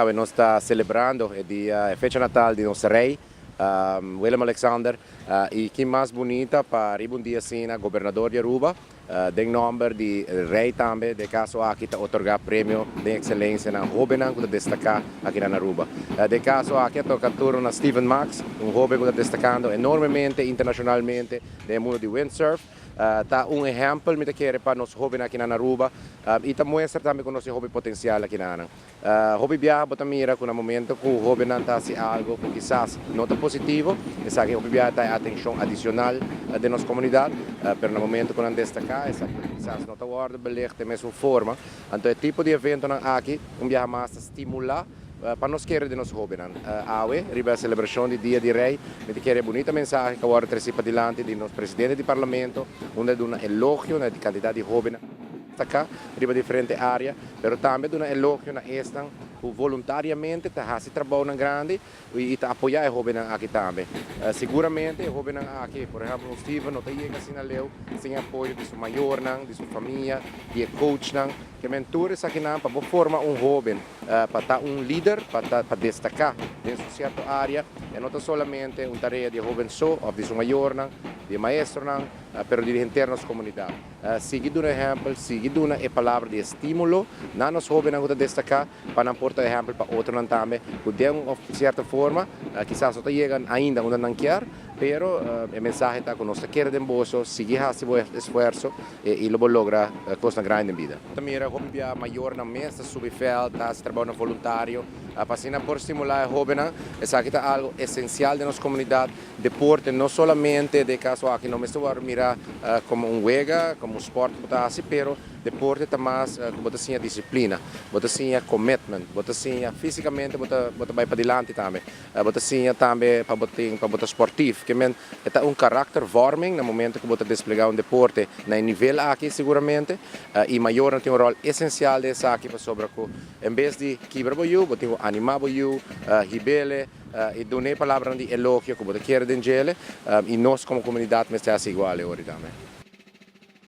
Awe nos ta celebrando e dia, e fecha natal di nos Rey, Willem Alexander, y ki mas bunita pa riba un dia asina Gobernador di Aruba, den nomber di Rey tambe, den e caso aki ta otorga premio den excelencia na hobennan cu ta destaca aki na Aruba. Den e caso aki a toca turno na Steven Max, un hoben cu ta destacando enormemente internacionalmente den e mundo di windsurf. Ta un ehempel mi ta kere pa nos hobennan aki na Aruba y ta muestra tambe cu nos tin hopi potencial aki na nan. Hopi biaha bo ta mira ku na momento ku hóbennan ta hasi algu ku kisas no ta positivo, esaki hopi biaha ta e atenshon adishonal den nos komunidat, pero na momento ku nan destaká esaki kisas no ta wòrdu belicht den mesun forma. Anto e tipo di eventonan aki un biaha mas ta stimulá pa nos kere den nos hóbennan. Awe, riba e selebrashon di Dia di Rei, mi ta kere e bunita mensahe ku a wòrdu tresí padilanti di nos presidente di Parlamento, unda e duna elogio na e kantidat di hóbennan destaká riba diferente área. Pero tambe duna elogio na esnan ku voluntariamente ta hasi trabounan grandi i ta apoyá e hóbennan aki tambe. Siguramente e hóbennan aki, por ehèmpel un Steven, no ta yega asina leu sin e apoyo di su mayornan, di su famia, di e coachnan. Ke men tur esakinan pa bo forma un hóben pa ta un lider, pa ta pa destaká den su sierto área. E no ta solamente un tarea di e hóben so òf di su mayornan, di e maestronan, pero di henter nos komunidat. Sigui duna ehèmpel, sigui duna e palabra di estímulo na nos hóbennan ku ta destaká, pa nan por ta ehèmpel pa otronan tambe ku den un sierto forma kisas no ta yega ainda unda nan kier, pero e mensahe ta ku nos ta kere den boso, sigui hasi bo esfuerso i lo bo logra kosnan grandi den bida. Ta mira hopi bia mayornan mes ta subi vèlt, ta hasi trabounan voluntario pa asina por stimulá e hóbennan. Esaki ta algu esensial den nos komunidat. Deporte no solamente den e caso aki no mester worde mira como un wega, como un sport cu bo ta haci, pero deporte ta mas cu bo ta siña disciplina, bo ta siña commitment, bo ta siña fisicamente bo ta bo ta bay padilanti tambe, bo ta siña tambe pa bo tin pa bo ta sportief. Ke men e ta un karaktervorming na momento cu bo ta desplega un deporte na e nivel aki seguramente y mayornan tin un rol esencial den esaki pasobra cu en bes di kibra bo yu bo tin cu anima bo yu, hibele. I duna e palabranan di elogio ku bo ta kere den djele, i nos komo komunidat mester hasi igual e ora tambe.